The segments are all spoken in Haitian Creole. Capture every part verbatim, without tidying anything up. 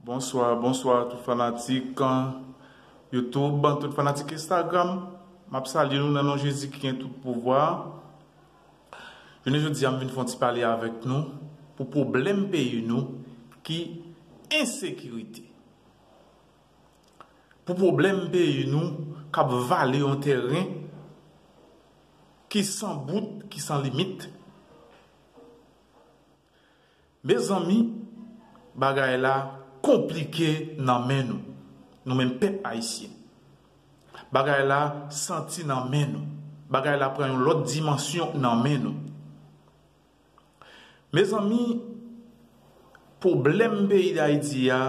Bonswa, bonswa tout fanatik, uh, YouTube, tout fanatik Instagram. M ap salye nou nan non Jezi ki gen tout pouvwa. Jounen jodi a, m vin fè yon ti pale avèk nou pou pwoblèm peyi nou ki ensekirite. Pou pwoblèm peyi nou k ap vale yon tèren ki san bout, ki san limit. Mezanmi, bagay la konplike nan men nou, nou menm pèp ayisyen. Bagay la santi nan men nou. Bagay la pran yon lòt dimansyon nan men nou. Mezanmi, pwoblèm peyi Dayiti a,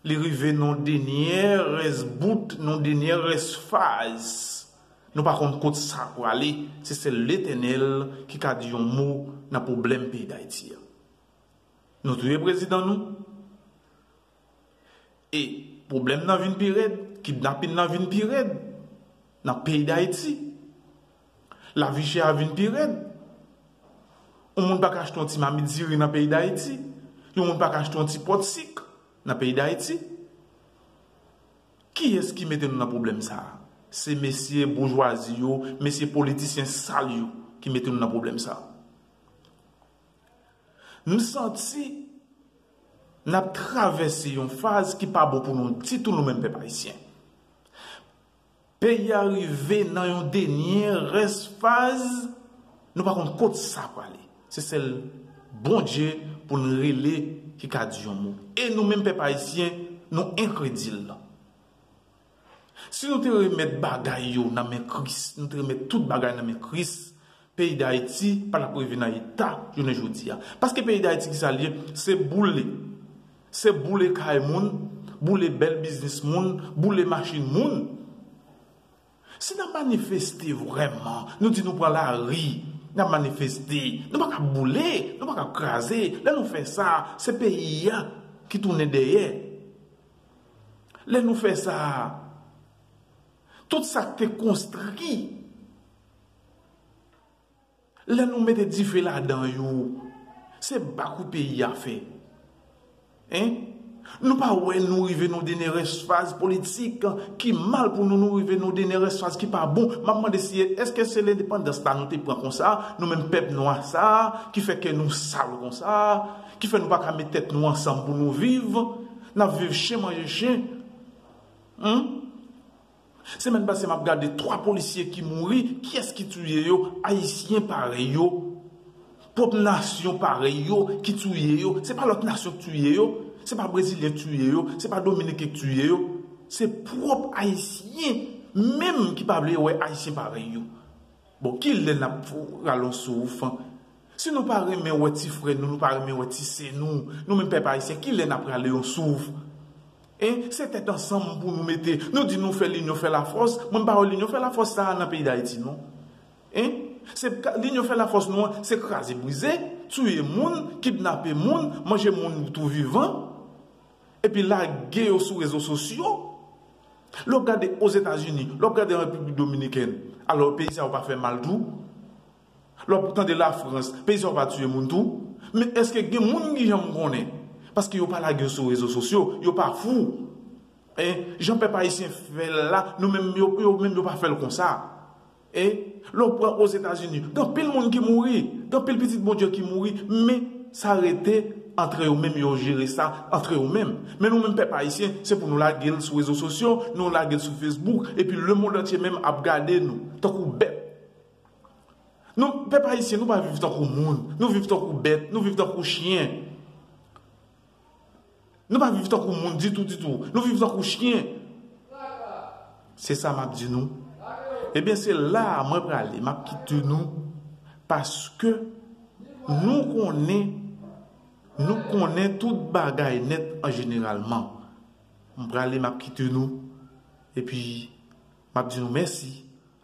li rive nan dènyè rès bout, nan dènyè rès faz. Nou pa konn kot sa prale. Se sèl Letènèl ki ka di yon mo nan pwoblèm peyi Dayiti a. Nou touye prezidan nou. E pwoblèm nan vin pi rèd, kidnapin nan vin pi rèd nan peyi Dayiti. Lavi chè a vin pi rèd. Yon moun pa ka achte yon ti mamit diri nan peyi Dayiti. Yon moun pa ka achte yon ti pòt sik nan peyi Dayiti. Kiyès ki mete nou nan pwoblèm sa a? Se mesye boujwazi yo, mesye politisyen sal yo ki mete nou nan pwoblèm sa a. Nou santi n ap travèse yon faz ki pa bon pou nou ditou, nou menm pèp ayisyen. Peyi a rive nan yon dènyè rès faz, nou pa konn kot sa prale. Se sèl Bondye pou n rele ki ka di yon mo. E nou menm pèp ayisyen, nou enkredil. Si nou te remèt bagay yo nan men Kris, nou te remèt tout bagay nan men Kris, peyi Dayiti pa t ap rive nan eta jounen jodi a. Paske peyi Dayiti ki sa l ye, se boule. Se boule kay moun, boule bèl biznis moun, boule machin moun. Si n ap manifeste vrèman, nou di nou pran lari, n ap manifeste, nou pa ka boule, nou pa ka kraze. Lè nou fè sa, se peyi a ki tounen dèyè. Lè nou fè sa, tout sa k te konstri, lè nou mete dife ladan yo, se bakou peyi a fè. Hein? Nou pa wè nou rive nan dènyè rès faz politik ki mal pou nou, nou rive nan dènyè rès faz ki pa bon. M ap mande si èske se lendepandans la nou te pran konsa, nou menm pèp nwa sa, ki fè kè nou sal konsa, ki fè nou pa ka met tèt nou ansanm pou nou viv, n ap viv chen manje chen. Hein? Semèn pase, m ap gade twa polisye ki mouri. Kiyès ki tiye yo? Ayisyen parèy yo. Pwòp nasyon parèy yo ki tiye yo. Se pa lòt nasyon ki tiye yo. Se pa brezilyen ki tiye yo. Se pa dominiken ki tiye yo. Se pwòp ayisyen menm ki pa vle wè ayisyen parèy yo. Bon, kilè n ap rale yon souf? Si nou pa renmen wè ti frè nou, nou pa renmen wè ti sè nou, nou menm pèp ayisyen, kilè n ap rale yon souf? Hein? Se tèt ansanm pou nou mete. Nou di nou fè linyon fè lafòs. Mwen m pa wè linyon fè lafòs sa a nan peyi Dayiti, non. Hein? Se ka- linyon fè lafòs nou an, se kraze brize, tiye moun, kidnape moun, manje moun tou vivan, epi lage yo sou rezo sosyo. Lè w ap gade Ozetazini, lè w ap gade an Repiblik Dominikèn, alò peyi sa yo pa fè mal tou? Lè w ap tande Lafrans, peyi sa yo pa tiye moun tou? Men èske gen moun ki janm konnen? Paske yo pa lage yo sou rezo sosyo, yo pa fou. E jan pèp ayisyen fè l la, nou menm yo, yo menm yo pa fè l konsa. E lè w pran Ozetazini, gen anpil moun ki mouri, gen anpil pitit Bondye ki mouri, men sa rete antre yo menm, yo jere sa antre yo menm. Men nou menm pèp ayisyen, se pou nou lage l sou rezo sosyo, nou lage l sou Facebook, epi lemonn antye menm ap gade nou, tankou bèt. Nou, pèp ayisyen, nou pa viv tankou moun, nou viv tankou bèt, nou viv tankou chen. Nou pa viv tankou moun ditou, ditou. Nou viv tankou chen. Se sa m ap di nou. Ebyen, se la a mwen prale, m ap kite nou, paske nou konnen, nou konnen tout bagay nèt an jeneralman. M prale, m ap kite nou, epi m ap di nou mèsi.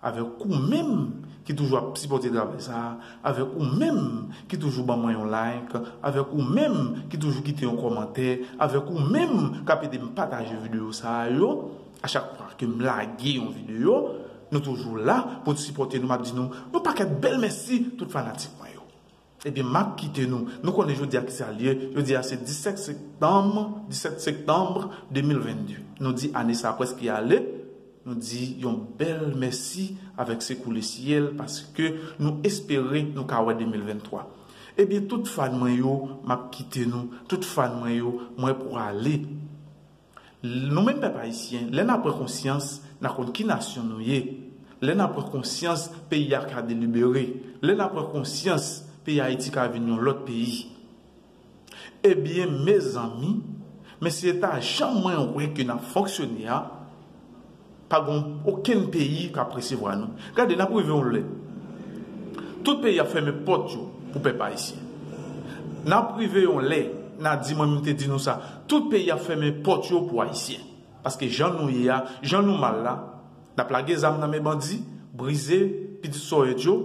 Avèk ou menm ki toujou ap sipòte travay sa a, avèk ou menm ki toujou ban mwen yon like, avèk ou menm ki toujou kite yon kòmantè, avèk ou menm k ap ede m pataje videyo sa a yo, a chak fwa ke m lage yon videyo, nou toujou la pou n sipòte nou, m ap di nou yon pakèt bèl mèsi tout fanatik mwen yo. Ebyen, m ap kite nou. Nou konnen jodi a ki sa l ye. Jodi a se disèt septanm, disèt septanm de mil vennde. Nou di ane sa a prèske ale. Nou di yon bèl mèsi avèk sekou lesyèl paske nou espere nou ka wè de mil venntwa. Ebyen, tout fan mwen yo, m ap kite nou. Tout fan mwen yo, mwen prale. Nou menm pèp ayisyen, lè n a pran konsyans, n a konn ki nasyon nou ye. Lè n a pran konsyans, peyi a ka delibere. Lè n a pran konsyans, peyi Ayiti ka vin yon lòt peyi. Ebyen, mezanmi, men se ta jan mwen wè ke n ap fonksyone a, pa gen okenn peyi k ap resevwa nou. Gade, n ap rive yon lè. Tout peyi ap fèmen pòt yo pou pèp ayisyen. N ap rive yon lè, n a di, mwen menm te di nou sa, tout peyi ap fèmen pòt yo pou ayisyen. Paske jan nou ye a, jan nou mal la, n ap lage zam nan men bandi, brize pitit sòyèt yo,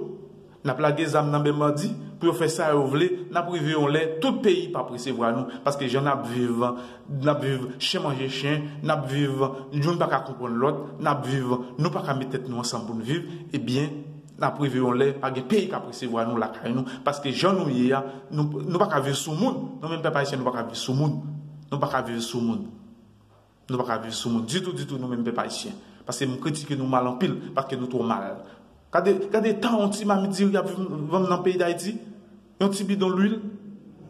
n ap lage zam nan men bandi pou yo fè sa yo vle, n ap rive yon lè, tout peyi p ap resevwa nou, paske jan n ap viv, n ap viv chen manje chen, n ap viv, youn pa ka konprann lòt, n ap viv, nou pa ka met tèt nou ansanm pou n viv, ebyen, n ap rive yon lè, pa gen peyi k ap resevwa nou lakay nou, paske jan nou ye a, nou, nou pa ka viv sou moun, nou menm pèp ayisyen, nou pa ka viv sou moun, nou pa ka viv sou moun. Nou pa ka viv sou moun ditou, ditou, nou menm pèp ayisyen. Paske m kritike nou mal anpil, paske nou twò mal. Gade, gade tan yon ti mamit diri ap vann nan peyi Dayiti, yon ti bidon lwil,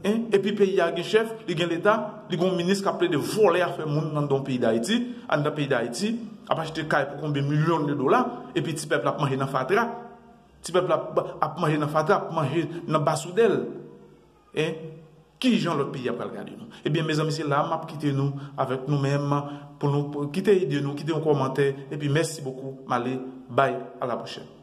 en, epi peyi a gen chèf, li gen leta, li gen yon minis k ap plede vòlè afè moun anndan peyi Dayiti, anndan peyi Dayiti, ap achte kay pou konbyen milyon de dola, epi ti pèp la ap manje nan fatra. Ti pèp la ap, ap manje nan fatra, ap manje nan basoudèl. En, ki jan lòt peyi a pral gade nou? Ebyen, mezanmi, se la m ap kite nou avèk nou menm pou nou, pou, kite ide nou, kite yon kòmantè, epi mèsi bokou, m ale, bay, a la pwochèn.